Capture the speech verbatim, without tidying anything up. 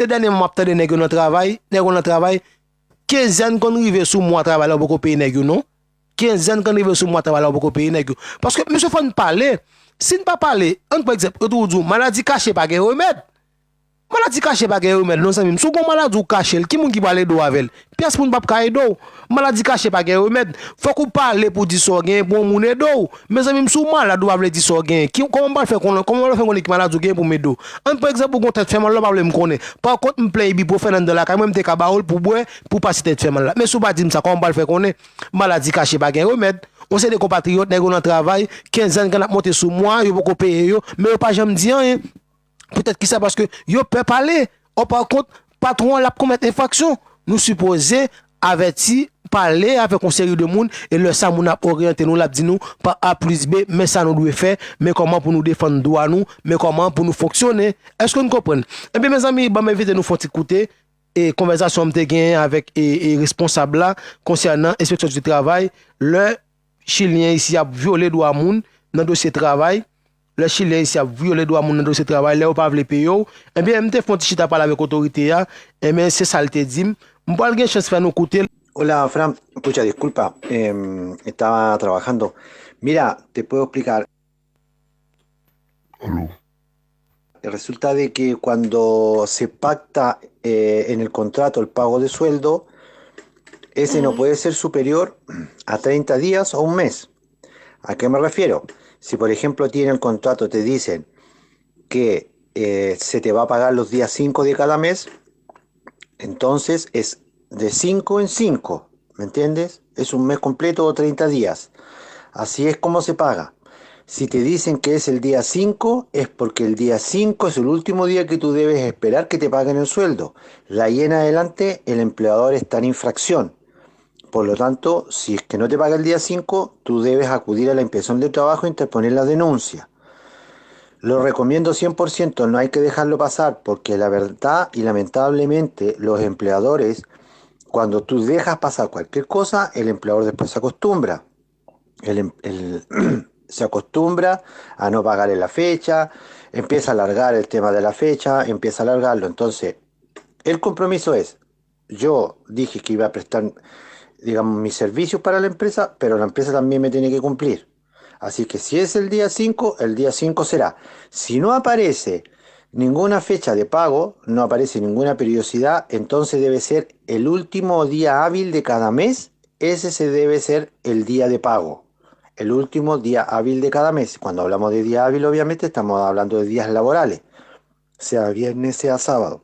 E dènyèman, m ap tande nèg yo nan travay, nèg yo nan travay, kenzèn konn rive sou mwa travay la, ou poko peye nèg yo, non. Kenzèn konn rive sou mwa travay la, ou poko peye nèg yo. Paske, mesye, fò n pale. Si n pa pale, ann pran egzanp, yo toujou di w, maladi kache pa gen remèd. Maladi kache pa gen remèd, non, zanmi m. Si w gen yon maladi, ou kache l, ki moun ki pral ede w avè l? Pyès moun p ap ka ede w. Maladi kache pa gen remèd. Fòk ou pale pou di sa w genyen pou yon moun ede w. Mezanmi, si w malad, ou pa vle di sa w genyen. Ki, kòman m pral fè konnen, kòman m pral fè konnen ki maladi w genyen pou m ede w? Ann pran egzanp, ou gen yon tèt fè mal la, ou pa vle m konnen. Pa kont, m plen ibuprofèn anndan lakay mwen, m te ka ba w l pou bwè, pou pase tèt fè mal la. Men si w pa di m sa, kòman m pral fè konnen? Maladi kache pa gen remèd. Yon seri de konpatriyòt, nèg yo nan travay, kenzèn konn ap monte sou mwa, yo poko peye yo, men yo pa janm di anyen. Poutèt ki sa? Paske yo pè pale. Ò, pa kont, patwon an l ap komèt enfraksyon. Nou sipoze avèti, pale avèk yon seri de moun, e lè sa moun ap oryante nou, l ap di nou pa A plis B, men sa nou dwe fè, men kòman pou nou defann dwa nou, men kòman pou nou fonksyone. Èske nou konprann? Ebyen, mezanmi, ban m envite nou fè yon ti koute e konvèsasyon m te genyen avèk e, e responsab la konsènan enspeksyon di travay, lè Chilyen isi ap vyole dwa moun nan dosye travay, lè Chilyen isi ap vyole dwa moun nan dosye travay, lè yo pa vle peye w, ebyen, m te fè yon ti chita pale avèk otorite a, ebyen, se sa l te di m. M pral gen chans fè nou koute l. Hola, Fran. Pucha, disculpa. Em, estaba trabajando. Mira, te puedo explicar. Aló. Resulta de que cuando se pacta eh, en el contrato el pago de sueldo, ese no puede ser superior a treinta días o un mes. ¿A qué me refiero? Si por ejemplo ti en el contrato te dicen que eh, se te va a pagar los días cinco de cada mes, entonces es de cinco en cinco, ¿me entiendes? Es un mes completo o treinta días. Así es como se paga. Si te dicen que es el día cinco, es porque el día cinco es el último día que tú debes esperar que te paguen el sueldo. De ahí en adelante, el empleador está en infracción. Por lo tanto, si es que no te paga el día cinco, tú debes acudir a la inspección de trabajo e interponer la denuncia. Lo recomiendo cien por ciento, no hay que dejarlo pasar, porque la verdad y lamentablemente los empleadores, cuando tú dejas pasar cualquier cosa, el empleador después se acostumbra. El, em- el- se acostumbra a no pagar en la fecha, empieza a alargar el tema de la fecha, empieza a alargarlo. Entonces, el compromiso es, yo dije que iba a prestar, digamos, mis servicios para la empresa, pero la empresa también me tiene que cumplir. Así que si es el día cinco, el día cinco será. Si no aparece ninguna fecha de pago, no aparece ninguna periodicidad, entonces debe ser el último día hábil de cada mes. Ese se debe ser el día de pago, el último día hábil de cada mes. Cuando hablamos de día hábil, obviamente estamos hablando de días laborales, sea viernes, sea sábado.